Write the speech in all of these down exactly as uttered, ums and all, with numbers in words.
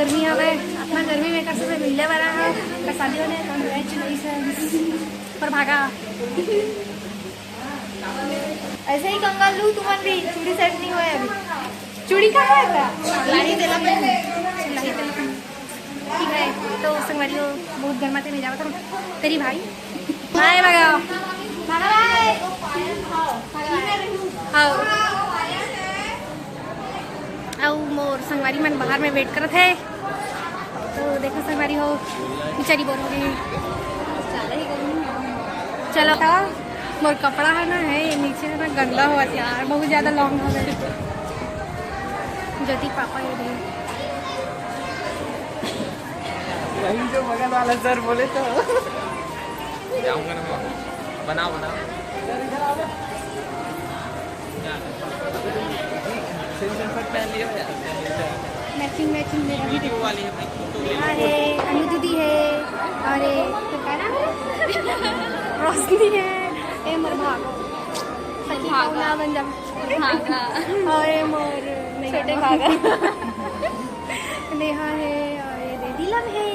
गर्मी हवे, अतना गर्मी में एकर से मिले वाला है, एकर शादी होने, congratulations। पर भागा। ऐसे ही कंगाल लू तुमन भी, चूड़ी set नहीं होय अभी। चूड़ी कहाँ है था? लाही तेला पहन, लाही तेला पहन। ठीक है, तो संगवारी हो, बहुत गर्मा थे, मैं जावत हूँ। तेरी भाई। बाय, भागा। भागा, बाय। हाँ। अउ मोर संगवारी मन बाहर में wait करत हे। तो देखो संगवारी हो, बेचारी बोर हो गई। चलो था, मोर कपड़ा है ना, है नीचे है ना, गंदा होवत यार, बहुत ज्यादा long हो गए। ज्योति पापा ये भी। वही जो बगल वाला सर बोले तो। जाऊंगा ना मैं। बनाओ, बनाओ। Matching, matching मेरा भी देखो। यहाँ है, अनु दीदी है, और ये, तो क्या नाम है? रोशनी है, ए मोर भागो। सखी भागा। कौन बन जा? भागा। और ये मोर, नहीं छोटे जानो। भागा। नेहा है और ये दीदी लव है।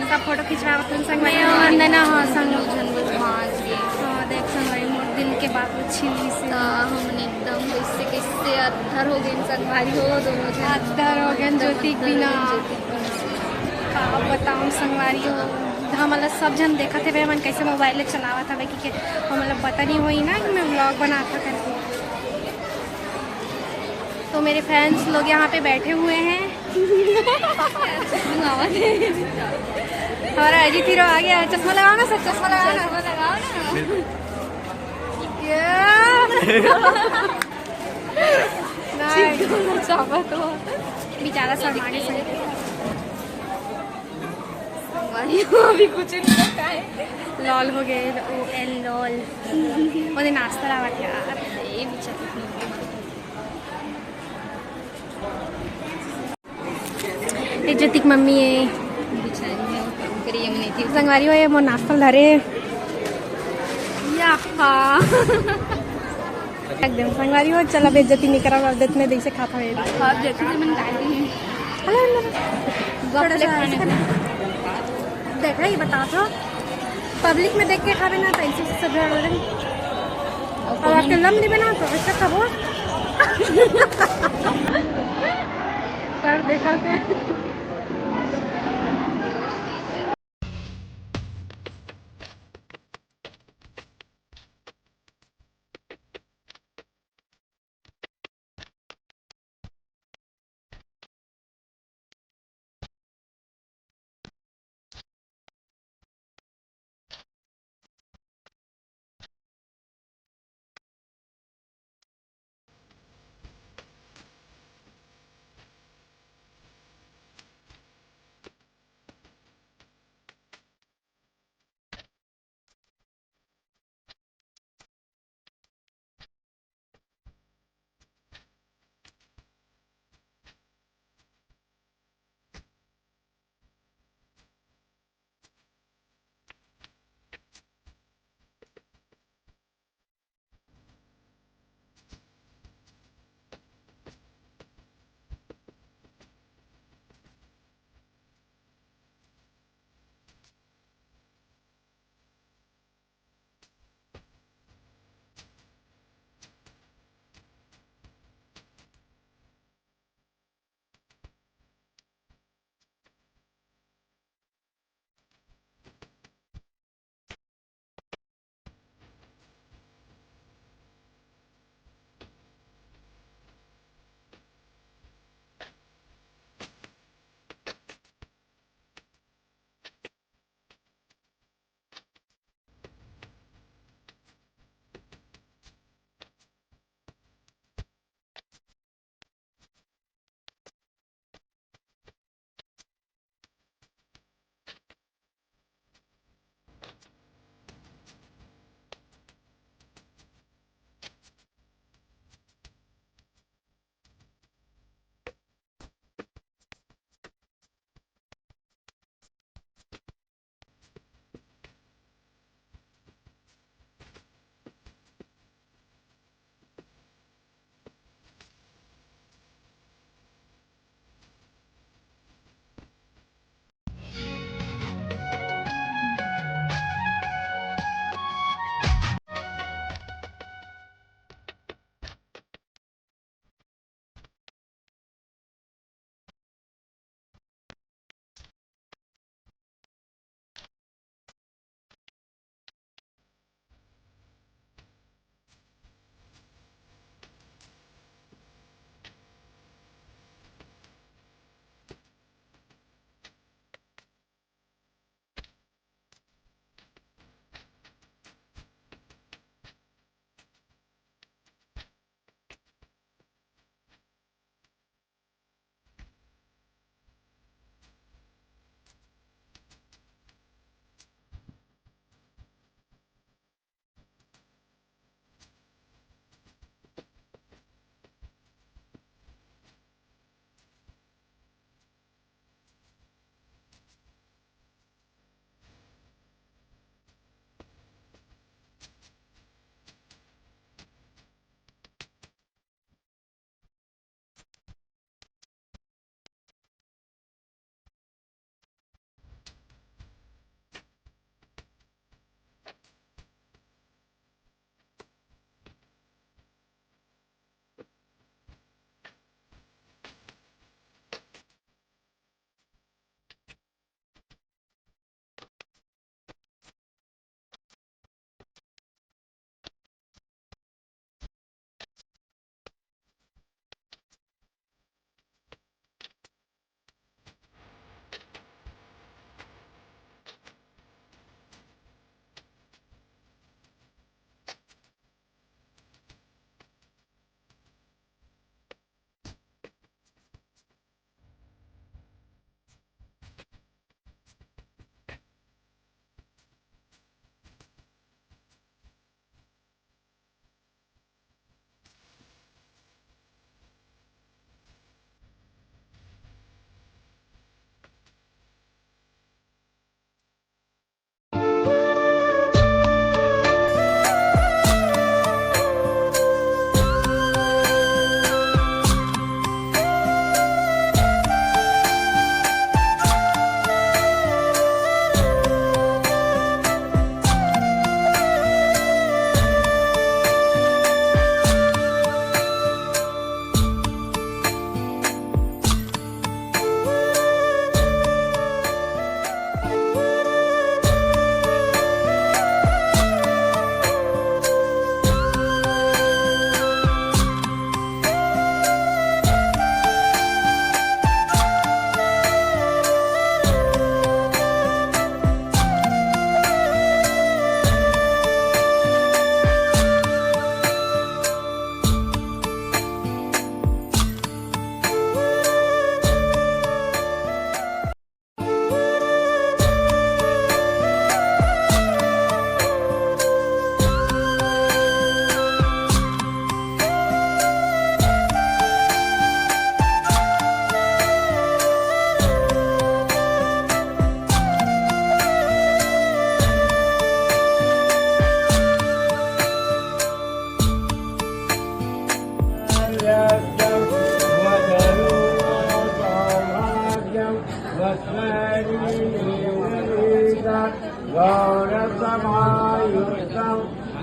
सब फोटो खिंचवावत हन संगवारी। मैं और वंदना, हाँ, संग। दोनों झन बस भाग गए। हाँ, देख संगवारी, मोर दिल के बात वो छीन ली से। तो हमन एकदम कैसे, कैसे अद्धर हो गए संगवारी हो, दोनों झन। अद्धर हो गए एकदम ज्योति के अद्धर हो बिना। गए ज्योति के बिना। का बताऊँ संगवारी हो, हमला सब झन देखत हवे, हमन कैसे मोबाइल ले चलावत हवे, कि के, हमला पता नहीं होई ना कि मैं vlog बनात हूँ करके। तो मेरे fans लोग यहाँ पे बैठे हुए हैं। हमारा अजीत हीरो आ गया। चश्मा लगाओ ना सर, चश्मा लगाओ ना। चश्मा लगाओ ना। ये। नहीं। बेचारा शर्मा के संग। अभी कुछ नहीं पता है। लॉल हो गए, ओ एल लॉल। ओदे नाश्ता लावत यार। ये बेचारा। ये ज्योति के मम्मी है। बेचारी है, वो काम करी, ये नहीं थी। संगवारी हो, ये मोर नाश्ता धरे। या, हाँ। एकदम संगवारी हो, चला बेइज्जती नहीं करा, अब देख मैं देख से खाता है। अब देखो, जब मैंने डाली है। Hello, hello. थोड़ा सा ऐसे कर। देखा, ये बता तो, पब्लिक में देख के खावे ना, तो ऐसे सब झगड़ा लगे। अब आपके लम नहीं बना, तो ऐसा खाबो। कर देखा थे।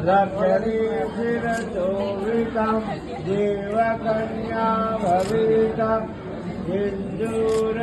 सपरीशिरशोभितं देवकन्या भवितं सिन्दूरवदनादः।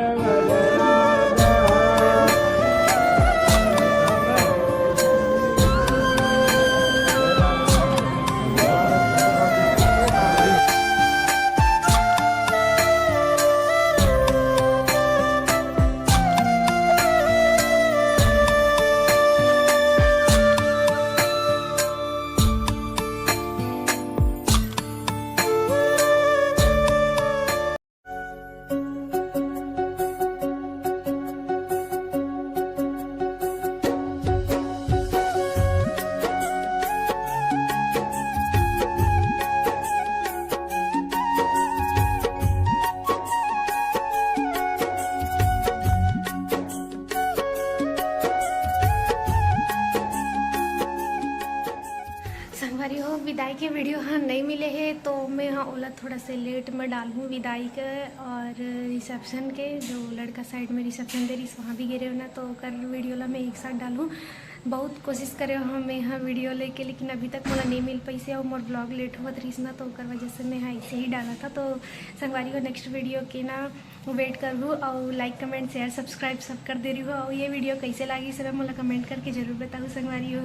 संगवारी हो, विदाई के वीडियो ह नहीं मिले हे, तो मैं ह ओला थोड़ा से लेट में डालहूँ विदाई के और रिसेप्शन के। जो लड़का साइड में रिसेप्शन दे रहिस, वहाँ भी गे रहेंव ना, तो ओकर वीडियो ला मैं एक साथ डालहूँ। बहुत कोशिश करे हँव मैं ह वीडियो लेके, लेकिन अभी तक मोला नहीं मिल पाइस हे और मोर ब्लॉग लेट होवत रहिस ना, तो ओकर वजह से मैं ह ऐसे ही डालत हँव। तो संगवारी हो, नेक्स्ट वीडियो के ना वेट करहू और लाइक, कमेंट, शेयर, सब्सक्राइब सब कर दे रहिहू। और ये वीडियो कैसे लागिस ना, मोला कमेंट करके जरूर बताहू संगवारी हो।